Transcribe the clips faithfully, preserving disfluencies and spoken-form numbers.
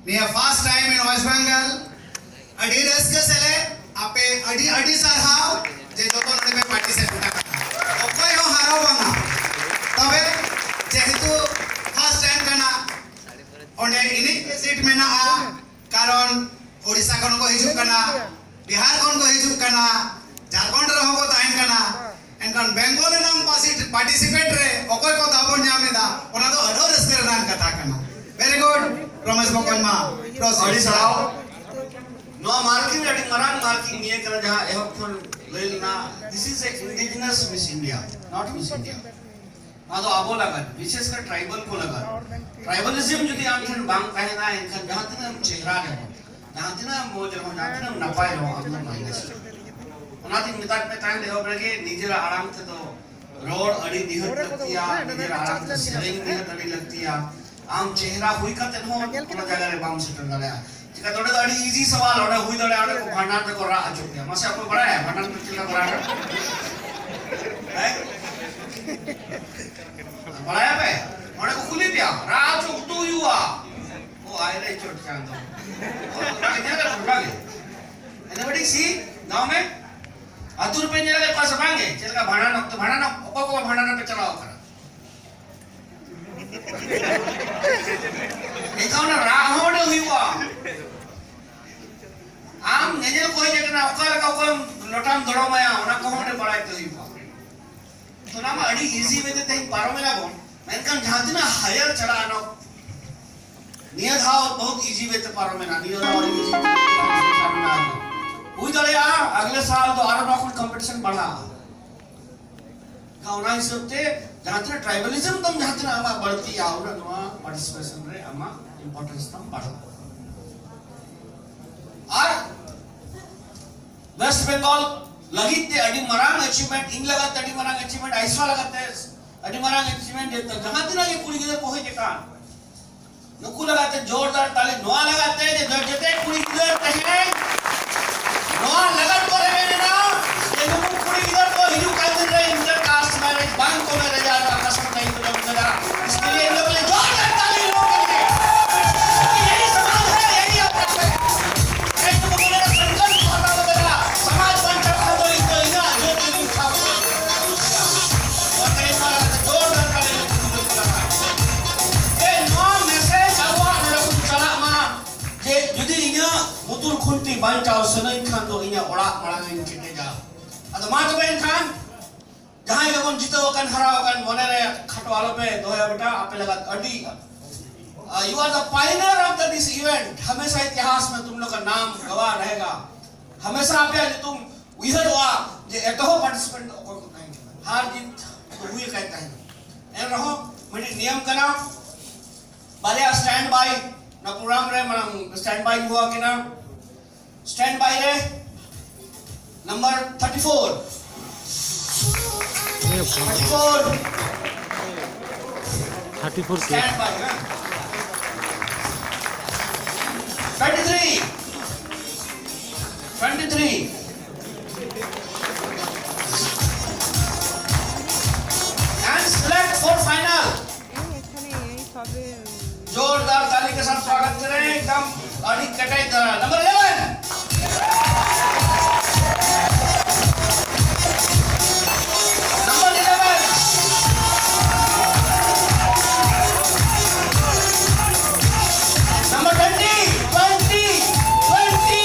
ᱱᱤᱭᱟᱹ first time in West Bengal, ᱟᱹᱰᱤ ᱨᱟᱹᱥᱠᱟᱹ ᱥᱮᱞᱮᱫ᱾ ᱟᱯᱮ ᱟᱹᱰᱤ ᱟᱹᱰᱤ ᱥᱟᱨᱦᱟᱣ ᱡᱮ ᱡᱚᱛᱚ ᱱᱚᱰᱮ ᱯᱮ participate ᱟᱠᱟᱫᱟ᱾ ᱚᱠᱚᱭ ᱦᱚᱸ ᱦᱟᱨᱟᱣ ᱵᱟᱝᱟ᱾ ᱛᱚᱵᱮ ᱡᱮᱦᱮᱛᱩ first time ᱠᱟᱱᱟ, ᱚᱸᱰᱮ ᱤᱱᱟᱹᱜ ᱜᱮ seat ᱢᱮᱱᱟᱜᱼᱟ, ᱠᱟᱨᱚᱱ ᱳᱰᱤᱥᱟ ᱠᱷᱚᱱ ᱠᱚ ᱦᱤᱡᱩᱜ ᱠᱟᱱᱟ, ᱵᱤᱦᱟᱨ ᱠᱷᱚᱱ ᱠᱚ ᱦᱤᱡᱩᱜ ᱠᱟᱱᱟ, ᱡᱷᱟᱲᱠᱷᱚᱸᱰ ᱨᱮᱦᱚᱸ ᱠᱚ ᱛᱟᱦᱮᱱ ᱠᱟᱱᱟ᱾ ᱮᱱᱠᱷᱟᱱ ᱵᱮᱝᱜᱚᱞ ᱨᱮᱱᱟᱜ participate ᱨᱮ ᱚᱠᱚᱭ ᱠᱚ ᱫᱟᱣ ᱵᱚᱱ ᱧᱟᱢ ᱮᱫᱟ, ᱚᱱᱟ ᱫᱚ ᱟᱹᱰᱤ ᱨᱟᱹᱥᱠᱟᱹ ᱨᱮᱱᱟᱜ ᱠᱟᱛᱷᱟ ᱠᱟᱱᱟ᱾ Very good, ᱨᱚᱢᱮᱥ ᱵᱚᱠᱚᱧ ᱢᱟ, proceed᱾ ᱟᱹᱰᱤ ᱥᱟᱨᱦᱟᱣ᱾ ᱱᱚᱣᱟ marking ᱟᱹᱰᱤ ᱢᱟᱨᱟᱝ marking ᱱᱤᱭᱟᱹ ᱠᱟᱱᱟ, ᱡᱟᱦᱟᱸ ᱮᱦᱚᱵ ᱠᱷᱚᱱ ᱞᱟᱹᱭ ᱞᱮᱱᱟ, this is a indigenous Miss India, not Miss India. ᱱᱚᱣᱟ ᱫᱚ ᱟᱵᱚ ᱞᱟᱜᱟᱫ, ᱵᱤᱥᱮᱥ ᱠᱟᱨ tribal ᱠᱚ ᱞᱟᱜᱟᱫ᱾ Tribalism ᱡᱩᱫᱤ ᱟᱢ ᱴᱷᱮᱱ ᱵᱟᱝ ᱛᱟᱦᱮᱱᱟ, ᱮᱱᱠᱷᱟᱱ ᱡᱟᱦᱟᱸ ᱛᱤᱱᱟᱹᱜ ᱮᱢ ᱪᱮᱦᱨᱟ ᱨᱮᱦᱚᱸ, ᱡᱟᱦᱟᱸ ᱛᱤᱱᱟᱹᱜ ᱮᱢ ᱢᱚᱡᱽ ᱨᱮᱦᱚᱸ, ᱡᱟᱦᱟᱸ ᱛᱤᱱᱟᱹᱜ ᱮᱢ ᱱᱟᱯᱟᱭ ᱨᱮᱦᱚᱸ, ᱟᱢ ᱫᱚ minus᱾ ᱚᱱᱟᱛᱤᱧ ᱢᱮᱛᱟᱫ ᱯᱮ ᱛᱟᱦᱮᱸᱫ ᱮᱦᱚᱵ ᱨᱮᱜᱮ, ᱱᱤᱡᱮᱨᱟᱜ ᱟᱲᱟᱝ ᱛᱮᱫᱚ ᱨᱚᱲ ᱟᱹᱰᱤ ᱱᱤᱦᱟᱹᱛ ᱞᱟᱹᱠᱛᱤᱭᱟ, ᱱᱤᱡᱮᱨᱟᱜ ᱟᱲᱟᱝ ᱛᱮ ᱥᱮᱨᱮᱧ ᱱᱤᱦᱟᱹᱛ ᱟᱹᱰᱤ ᱞᱟᱹᱠᱛᱤᱭᱟ᱾ ᱟᱢ ᱪᱮᱦᱨᱟ ᱦᱩᱭ ᱠᱟᱛᱮ ᱦᱚᱸ ᱚᱱᱟ ᱡᱟᱭᱜᱟ ᱨᱮ ᱵᱟᱢ ᱥᱮᱴᱮᱨ ᱫᱟᱲᱮᱭᱟᱜᱼᱟ᱾ ᱪᱮᱠᱟ ᱚᱸᱰᱮ ᱫᱚ ᱟᱹᱰᱤ easy ᱥᱟᱣᱟᱞ, ᱚᱸᱰᱮ ᱦᱩᱭ ᱫᱟᱲᱮᱭᱟᱜᱼᱟ, ᱚᱸᱰᱮ ᱠᱚ ᱵᱷᱟᱸᱰᱟᱱ ᱨᱮᱠᱚ ᱨᱟᱜ ᱦᱚᱪᱚ ᱯᱮᱭᱟ᱾ ᱢᱟᱥᱮ ᱚᱠᱚᱭ ᱵᱟᱲᱟᱭᱟ ᱵᱷᱟᱸᱰᱟᱱ ᱨᱮ ᱪᱮᱫ ᱞᱮᱠᱟ ᱠᱚ ᱨᱟᱜᱟ? ᱦᱮᱸ? ᱵᱟᱲᱟᱭᱟᱯᱮ? ᱚᱸᱰᱮ ᱠᱚ ᱠᱩᱞᱤ ᱯᱮᱭᱟ, ᱨᱟᱜ ᱦᱚᱪᱚ ᱩᱛᱩ ᱦᱩᱭᱩᱜᱼᱟ᱾ ᱚ, ᱟᱭ ᱨᱮ ᱪᱚᱴ ᱪᱟᱸᱫᱚ᱾ ᱚ, ᱚᱱᱠᱟ ᱜᱮ ᱧᱮᱞ ᱟᱠᱟᱫᱟ, ᱚᱱᱠᱟ ᱜᱮ᱾ ᱮᱱᱮ ᱵᱟᱹᱴᱤ ᱥᱤ, ᱜᱟᱶ ᱢᱮ᱾ ᱟᱹᱛᱩ ᱨᱮᱯᱮ ᱧᱮᱞ ᱟᱠᱟᱫ ᱠᱚᱣᱟ ᱥᱮ ᱵᱟᱝ ᱜᱮ? ᱪᱮᱫ ᱞᱮᱠᱟ ᱵᱷᱟᱸᱰᱟᱱ ᱚᱠᱛᱚ, ᱵᱷᱟᱸᱰᱟᱱ ᱚᱠ-, ᱚᱠᱚᱭ ᱠᱚ ᱵᱷᱟᱸᱰᱟᱱ ᱨᱮᱯᱮ ᱪᱟᱞᱟᱣ ᱟᱠᱟᱱᱟ? ᱮᱱᱠᱷᱟᱱ ᱚᱱᱟ ᱨᱟᱜ ᱦᱚᱸ ᱚᱸᱰᱮ ᱦᱩᱭᱩᱜᱼᱟ᱾ ᱟᱢ ᱧᱮᱧᱮᱞ ᱠᱚ ᱦᱮᱡ ᱟᱠᱟᱱᱟ, ᱚᱠᱟ ᱞᱮᱠᱟ ᱚᱠᱚᱭ ᱞᱚᱴᱟᱢ ᱫᱚᱲᱚᱢᱟᱭᱟ, ᱚᱱᱟ ᱠᱚᱦᱚᱸ ᱚᱸᱰᱮ ᱵᱟᱲᱟᱭ ᱛᱮ ᱦᱩᱭᱩᱜᱼᱟ᱾ ᱛᱚ ᱚᱱᱟ ᱢᱟ ᱟᱹᱰᱤ easy way ᱛᱮ ᱛᱮᱦᱮᱧ ᱯᱟᱨᱚᱢ ᱮᱱᱟ ᱵᱚᱱ, ᱢᱮᱱᱠᱷᱟᱱ ᱡᱟᱦᱟᱸ ᱛᱤᱱᱟᱹᱜ higher ᱪᱟᱞᱟᱜᱼᱟ, ᱱᱚ-, ᱱᱤᱭᱟᱹ ᱫᱷᱟᱣ ᱵᱚᱦᱩᱛ easy way ᱛᱮ ᱯᱟᱨᱚᱢ ᱮᱱᱟ, ᱱᱤᱭᱟᱹ ᱫᱷᱟᱣ ᱟᱹᱰᱤ easy ᱛᱮ ᱯᱟᱨᱚᱢ ᱮᱱᱟ᱾ ᱦᱩᱭ ᱫᱟᱲᱮᱭᱟᱜᱼᱟ ᱟᱜᱞᱮ ᱥᱟᱞ ᱫᱚ ᱟᱨᱚ ᱱᱚᱣᱟ ᱠᱷᱚᱱ competition ᱵᱟᱲᱦᱟᱜᱼᱟ᱾ ᱚᱱᱟ ᱦᱤᱥᱟᱹᱵ ᱛᱮ ᱡᱟᱦᱟᱸ ᱛᱤᱱᱟᱹᱜ tribalism ᱛᱟᱢ ᱡᱟᱦᱟᱸ ᱛᱤᱱᱟᱹᱜ ᱟᱢᱟᱜ ᱵᱟᱹᱲᱛᱤᱜᱼᱟ, ᱩᱱᱟᱹᱜ ᱱᱚᱣᱟ participation ᱨᱮ ᱟᱢᱟᱜ importance ᱛᱟᱢ ᱵᱟᱲᱦᱟᱜᱼᱟ᱾ ᱟᱨ West Bengal ᱞᱟᱹᱜᱤᱫ ᱛᱮ ᱟᱹᱰᱤ ᱢᱟᱨᱟᱝ achievement, ᱤᱧ ᱞᱟᱹᱜᱤᱫ ᱛᱮ ᱟᱹᱰᱤ ᱢᱟᱨᱟᱝ achievement, ᱟᱭᱥᱟ ᱞᱟᱹᱜᱤᱫ ᱛᱮ ᱟᱹᱰᱤ ᱢᱟᱨᱟᱝ achievement, ᱡᱟᱦᱟᱸ ᱛᱤᱱᱟᱹᱜ ᱜᱮ ᱠᱩᱲᱤ ᱜᱤᱫᱽᱨᱟᱹ ᱠᱚ ᱦᱮᱡ ᱟᱠᱟᱱ, ᱱᱩᱠᱩ ᱞᱟᱜᱟᱛᱮ ᱡᱳᱨᱫᱟᱨ ᱛᱟᱞᱤ, ᱱᱚᱣᱟ ᱞᱟᱜᱟᱛᱮ ᱡᱮ ᱡᱚᱛᱚ ᱠᱩᱲᱤ ᱜᱤᱫᱽᱨᱟᱹ ᱛᱮᱦᱮᱧ ᱱᱚᱣᱟ ᱞᱟᱜᱟᱛ ᱠᱚ ᱨᱮᱵᱮᱱ ᱮᱱᱟ ᱡᱮ ᱱᱩᱠᱩ ᱠᱩᱲᱤ ᱜᱤᱫᱽᱨᱟᱹ ᱠᱚ ᱦᱤᱡᱩᱜ ᱠᱟᱱ ᱫᱤᱱ ᱨᱮ inter caste marriage ᱵᱟᱝ ᱠᱚ marriage ᱟᱨ ᱵᱟᱝ ᱠᱟᱥᱢ ᱱᱟᱭ ᱠᱚ ᱡᱚᱢ ᱠᱮᱫᱟ᱾ इसके लिए इन लोगों ने जोरदार ताली लोगों के लिए। क्योंकि यही समाज ᱵᱟᱧᱪᱟᱣ ᱥᱟᱱᱟᱧ ᱠᱷᱟᱱ ᱫᱚ ᱤᱧᱟᱹᱜ ᱚᱲᱟᱜ ᱢᱟᱲᱟᱝ ᱤᱧ ᱠᱮᱴᱮᱡᱟ᱾ ᱟᱫᱚ ᱢᱟ ᱛᱚᱵᱮ ᱮᱱᱠᱷᱟᱱ ᱡᱟᱦᱟᱸᱭ ᱜᱮᱵᱚᱱ ᱡᱤᱛᱟᱹᱣ ᱟᱠᱟᱱ, ᱦᱟᱨᱟᱣ ᱟᱠᱟᱱ, ᱢᱚᱱᱮ ᱨᱮ ᱠᱷᱟᱴᱚ ᱟᱞᱚᱯᱮ ᱫᱚᱦᱚᱭᱟ ᱵᱮᱴᱟ, ᱟᱯᱮ ᱞᱟᱹᱜᱤᱫ ᱟᱹᱰᱤ, uh, you are the pioneer of the this event. हमेशा इतिहास में तुम लोग का नाम गवाह रहेगा। हमेशा ᱟᱯᱮᱭᱟᱜ ᱧᱩᱛᱩᱢ ᱩᱭᱦᱟᱹᱨᱚᱜᱼᱟ ᱡᱮ ᱮᱛᱚᱦᱚᱵ participant ᱫᱚ ᱚᱠᱚᱭ ᱠᱚ ᱛᱟᱦᱮᱸ ᱠᱟᱱᱟ᱾ ᱦᱟᱨ ᱡᱤᱛ ᱫᱚ ᱦᱩᱭ ᱟᱠᱟᱱ ᱛᱟᱦᱮᱸ ᱠᱟᱱᱟ᱾ ᱮᱱ ᱨᱮᱦᱚᱸ ᱢᱤᱫᱴᱤᱡ ᱱᱤᱭᱚᱢ ᱠᱟᱱᱟ, ᱵᱟᱨᱭᱟ stand by ᱱᱚᱣᱟ program ᱨᱮ ᱢᱟᱲᱟᱝ stand by ᱦᱚᱦᱚ ᱟᱹᱠᱤᱱᱟ᱾ Stand by ᱨᱮ number thirty four, thirty four, thirty four K. Stand by, ᱦᱮᱸ? Twenty three, twenty three, and select for final. এই এখানে এই সবে। जोरदार ताली के साथ स्वागत करें, एकदम। अड़ी कटाई तरह। Number eleven। Number eleven। Number twenty, twenty, twenty।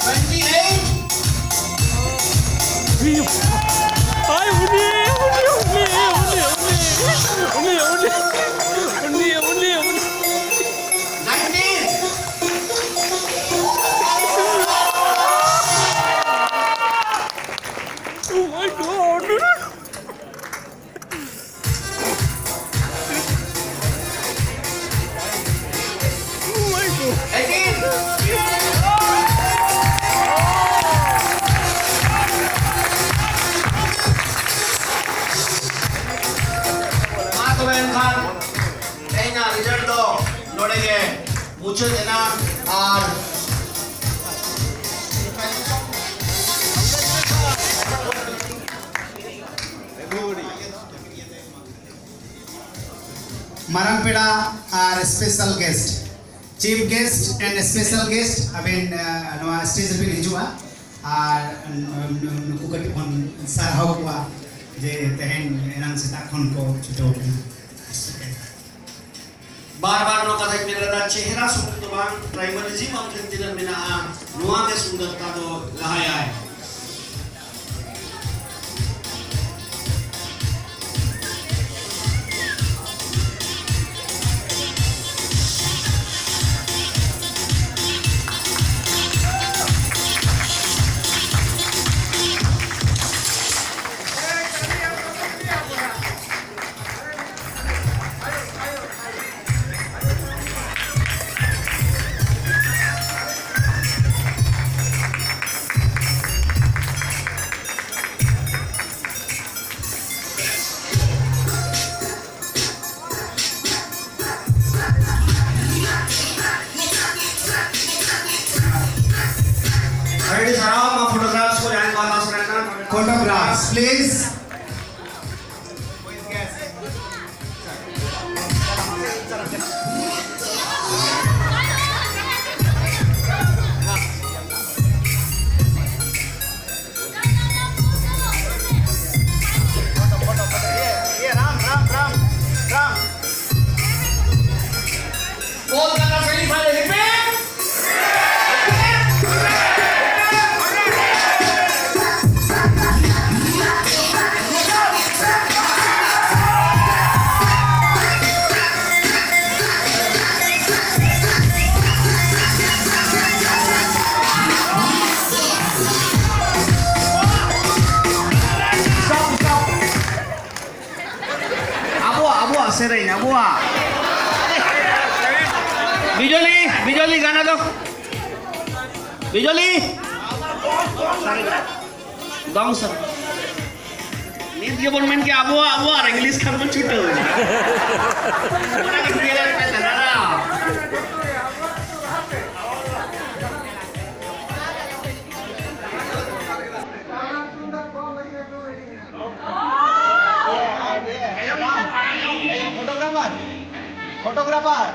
Twenty eight। ᱟᱭ, ᱩᱱᱤ, ᱩᱱᱤ, ᱩᱱᱤ, ᱩᱱᱤ, ᱩᱱᱤ, ᱩᱱᱤ, ᱩᱱᱤ, ᱩᱱᱤ, ᱩᱱᱤ, ᱩᱱᱤ᱾ Nineteen᱾ Oh my God. ᱢᱟ ᱛᱚᱵᱮ ᱮᱱᱠᱷᱟᱱ ᱛᱮᱦᱮᱧᱟᱜ result ᱫᱚ ᱱᱚᱰᱮ ᱜᱮ ᱢᱩᱪᱟᱹᱫ ᱮᱱᱟ᱾ ᱟᱨ ᱢᱟᱨᱟᱝ ᱯᱮᱲᱟ ᱟᱨ special guest, chief guest and special guest, ᱟᱵᱮᱱ, ᱟᱸ, ᱱᱚᱣᱟ stage ᱨᱮᱵᱮᱱ ᱦᱤᱡᱩᱜᱼᱟ᱾ ᱟᱨ ᱱᱩ-, ᱱᱩ-, ᱱᱩᱠᱩ ᱠᱟᱹᱴᱤᱡ ᱵᱚᱱ ᱥᱟᱨᱦᱟᱣ ᱠᱚᱣᱟ ᱡᱮ ᱛᱮᱦᱮᱧ ᱮᱱᱟᱝ ᱥᱮᱛᱟᱜ ᱠᱷᱚᱱ ᱠᱚ ᱪᱷᱩᱴᱟᱹᱣ ᱠᱟᱱᱟ᱾ ᱵᱟᱨ ᱵᱟᱨ ᱱᱚᱣᱟ ᱠᱟᱛᱷᱟᱧ ᱢᱮᱱ ᱞᱮᱫᱟ, ᱪᱮᱦᱨᱟ ᱥᱩᱢᱩᱝ ᱫᱚ ᱵᱟᱝ, tribalism ᱟᱢ ᱴᱷᱮᱱ ᱛᱤᱱᱟᱹᱜ ᱢᱮᱱᱟᱜᱼᱟ, ᱱᱚᱣᱟ ᱜᱮ ᱥᱩᱱᱫᱚᱨᱛᱟ ᱫᱚ ᱞᱟᱦᱟᱭᱟᱭ᱾ Photographs, please. ᱟᱵᱚᱣᱟᱜ, ᱟᱵᱚᱣᱟᱜ ᱥᱮᱨᱮᱧ, ᱟᱵᱚᱣᱟᱜ᱾ ᱵᱤᱡᱚᱞᱤ, ᱵᱤᱡᱚᱞᱤ ᱜᱟᱱᱟ ᱫᱚ᱾ ᱵᱤᱡᱚᱞᱤ᱾ ᱫᱚᱝ ᱥᱮᱨᱮᱧ᱾ ᱱᱤᱛ ᱜᱮᱵᱚᱱ ᱢᱮᱱ ᱠᱮᱜᱼᱟ ᱟᱵᱚᱣᱟᱜ, ᱟᱵᱚᱣᱟᱜ, ᱟᱨ English ᱠᱷᱟᱱ ᱵᱚᱱ ᱪᱷᱩᱴᱟᱹᱣ ᱮᱱᱟ᱾ ᱚᱱᱟ ᱜᱮ ᱠᱩᱞᱤ ᱨᱮᱭᱟᱜ ᱢᱤᱫᱴᱮᱱ ᱫᱷᱟᱨᱟ᱾ Photographer, photographer.